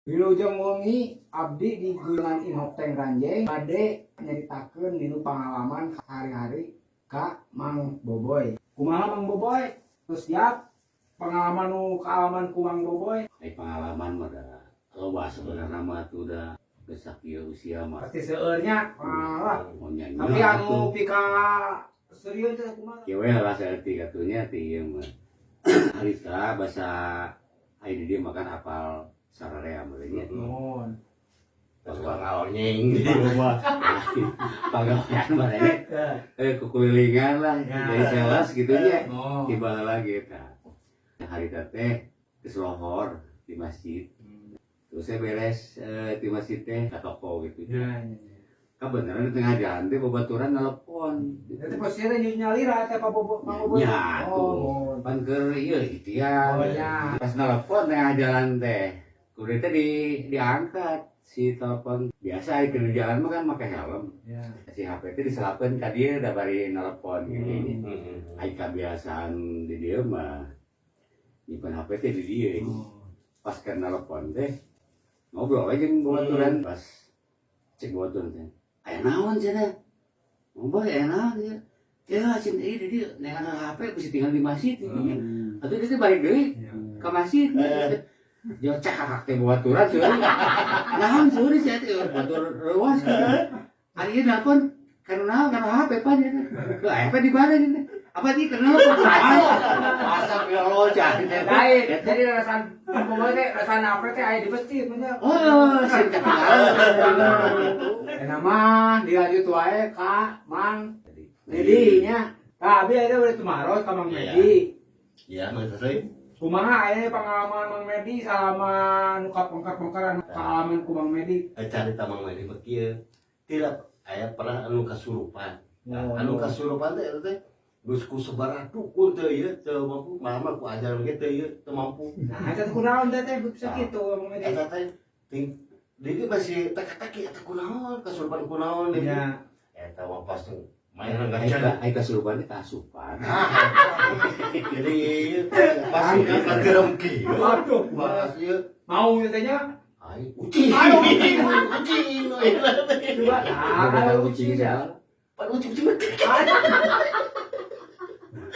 Wilujeng wengi, abdi di Gunan Inhokteng Ranjeng bade nyaritakeun dinu pangalaman hari-hari ka Mang Boboy. Kumaha, Mang Boboy? Terus siap pengalaman nu kaalaman ku Mang Boboy? Eh, pengalaman mah da loba sebenarnya mah tuh, udah geus sakieu usia mah. Pasti seueurnya lah. Mau nyanyi. Tapi anu pika serius teh kumaha? Kieu we lah, saeutik atunya ti ieu mah. Harita basa aya di dieu makan apal sararea meureun nya. Nuhun. Suka ngalonyeng di rumah. Pagawean mah kukulilingan lah, jadi sales gitu nya. Oh. Tiba lagi tah. Harita teh geus lohor di masjid. Terus saya beres di masjid teh ke toko gitu. Ya. Kan beneran di tengah jalan teh babaturan nelpon. Itu posisinya nyalira teh Pak Bobo, Mang Boboy. Ya, tuh. Oh. Pan keur ieu ikhtiar. Oh, ya. Pas nelpon tengah jalan teh, kudu teh diangkat si telepon. Biasa di jalan mah kan pakai helm. Si HP teh diselapkeun ka dieu da bari nelpon gitu. Ai kebiasaan di dieu mah nyimpen HP teh di dieu. Pas keur nelpon teh ngobrol aja jeung babaturan, pas cek babaturan teh, "Aya naon cenah? Ngobrol aya naon cenah?" "Ya cenah, ieu di dieu neangan HP bisa tinggal di masjid." Atuh dia teh balik deui ke masjid. Jo cek kakak teh babaturan seueur. "Naon seueur sia teh batur reuas gitu. Ari ieu nelpon kana naon, kana HP pan ya?" "Ke HP di mana cenah?" "Apa di kenapa?" Asa lo cah. Lain, jadi rasaan Mang Boboy teh rasaan HP teh aya di masjid bener. Oh, sing ketinggalan. Enak mah dilanjut wae ka Mang Dedi nya. Tah, abi ayeuna udah tumaros ka Mang Medi. Iya, Mang Sasri. Kumaha aya pengalaman Mang Medi selama nu kapengker-pengker anu kaalaman ku Mang Medi? Eh, carita Mang Medi mah kieu. Tidak aya pernah anu kasurupan. Nah, Oh. anu kasurupan teh eta teh geus ku sabaraha dukun teu ieu teu mampu, malah mah ku ajaran ge teu ieu teu mampu. Nah, eta kunaon teh teh bisa kitu, Mang Medi? Eta teh ting dia masih teka-teki eta kunaon kasurupan kunaon deui. Eta mah pas main ngacan. Ai kasurupan teh kasupan. Jadi ieu pas ngagerem kieu. Aduh. Pas ieu Mau teh nya? Ai ucing. Ayo, ucing. Ucing nu eta teh. Coba. Udah Nah, ucing siapa? Pan ucing ucing.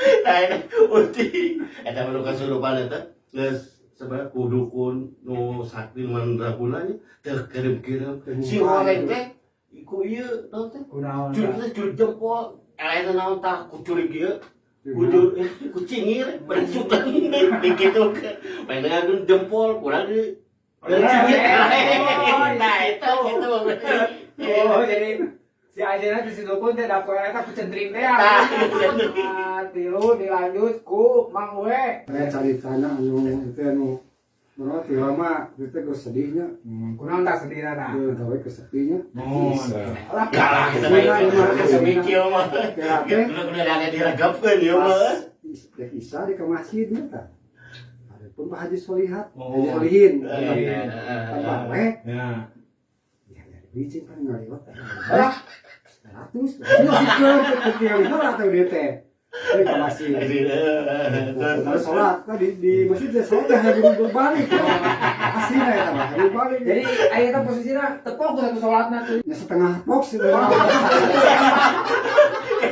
Nah, ini ucing. Eta mah nu kasurupan eta geus sebenarnya ku dukun nu sakti mandraguna nya teu kerem-kerem. Si horeng teh ku ieu naon teh? Kunaon? Curi teh curi jempol. Eleh naon tah ku curi kieu. Ku ku cingir bersukan di kitu ke. Main dengan jempol kurang di cingir. Nah, eta gitu. Oh, jadi si Ajena di situ pun teh dapur eta ku centring teh. Tah. Nah, tilu dilanjut ku Mang Uwe. Saya caritana anu itu anu menurut lama itu gue sedihnya. Kunaon tak sedih tah? Gue gawe kesepinya. Oh. Lah, Kalah kita mah kesemikil mah. Kira teh Kudu ada diregapkeun ieu mah. Pas dek isa di ke masjidnya tah. Ada pun Pak Haji Solihat, Oh. Haji Solihin. Iya. Tambah we, Ya. ya ya bicin kan ngaliwat. Lah, 100. Sih ke tiang heula teh dia teh. Di ke masjid. Terus sholat tadi di masjid teh sholat teh buru balik. Asli eta mah buru balik. Jadi aya eta posisina teu fokus atuh salatna tuh. Ya setengah box itu.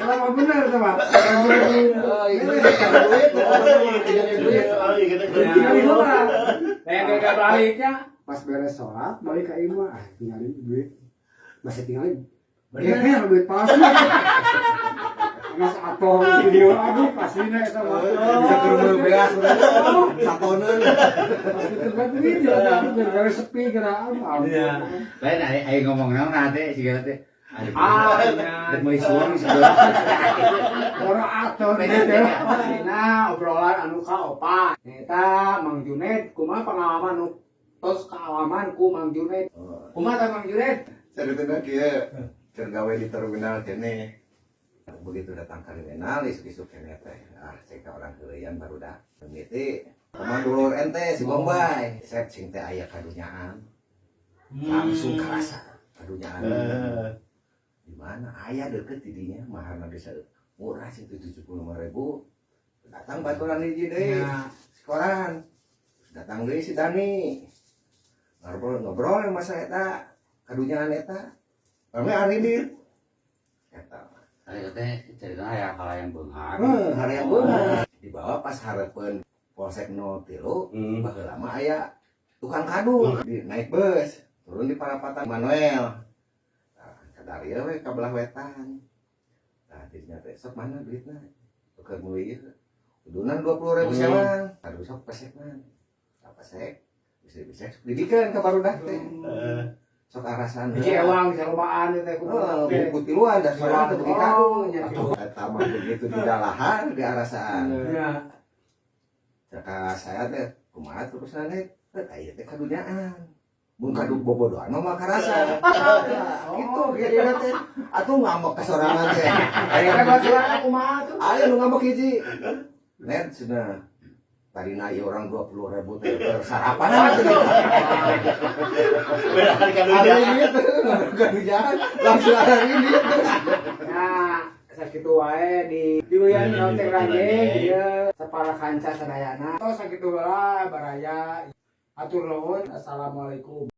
Lama bener itu mah. Oh, iya, duit, duit. Tinggal heula. Nah, gagal baliknya. Pas beres sholat balik ke imah, ah tinggalin duit. Masih tinggalin. Bener duit palsu. Mas atau video aduh pastinya eta mah. Bisa ke rumah beas satoneun. Pas gitu kan duit ya aduh beres sepi kira aduh ampun. Iya. Lain ai ai ngomong naon nah teh sigana teh. Aduh. Ah, iya. Dek meuli suang segala. Orang atur gitu. Nah, obrolan anu kaopat. Eta Mang Junet, kumaha pengalaman nu tos kaalaman ku Mang Junet? Kumaha tah, Mang Junet? Ceritanya kieu, keur gawe di terminal kene. Begitu datang ke terminal, isuk-isuk kene teh. Ah, cek ka orang heueuyan barudak. Mimiti kumaha dulur ente si Bombay. Set sing teh aya kadunyaan. Langsung kerasa kadunyaan. Di mana aya deket di dinya maharna bisa murah sih 75.000. Datang baturan hiji deui. Ya. Sekolahan. Datang deui si Dani. Ngobrol ngobrol yang masa eta kadunyaan eta. Rame ari eta. Tadi teh cerita aya yang beunghar. Heuh, hayang beunghar. Dibawa pas hareupeun Polsek 03, baheula mah aya tukang kadu di naik bus, turun di parapatan Manuel. Nah, kadarieu we ka belah wetan. Nah, dinya teh sok mana duitna? Keur meuli ieu. Udunan 20.000 sewang. Aduh, sok pesekna. Nah, pesek bisa bisa dibikeun ka barudak teh. Sok arasan. Hiji ewang salobaan teh kudu. Heeh, buku tiluan dah soalnya teh beuki kadu. Oh, nya. Eta mah begitu di dalahan di arasaan. Ya. Caka saya teh kumaha terusan teh, aya teh kadunyaan. Mun kadu bobodohan mah karasa. Gitu dia teh. Atuh ngambek ka sorangan teh. Aya kan baturan kumaha tuh? Aya nu ngambek hiji. Net cenah. Tadina ieu orang 20.000 teh keur sarapan cenah. Beda harga Ada dunia. gitu, kadunyaan langsung ada ini. Nah, sakitu wae di wilayah Loteng Ranjeng ieu sapara kanca sadayana. Tos sakitu heula, baraya. Atur nuhun. Assalamualaikum.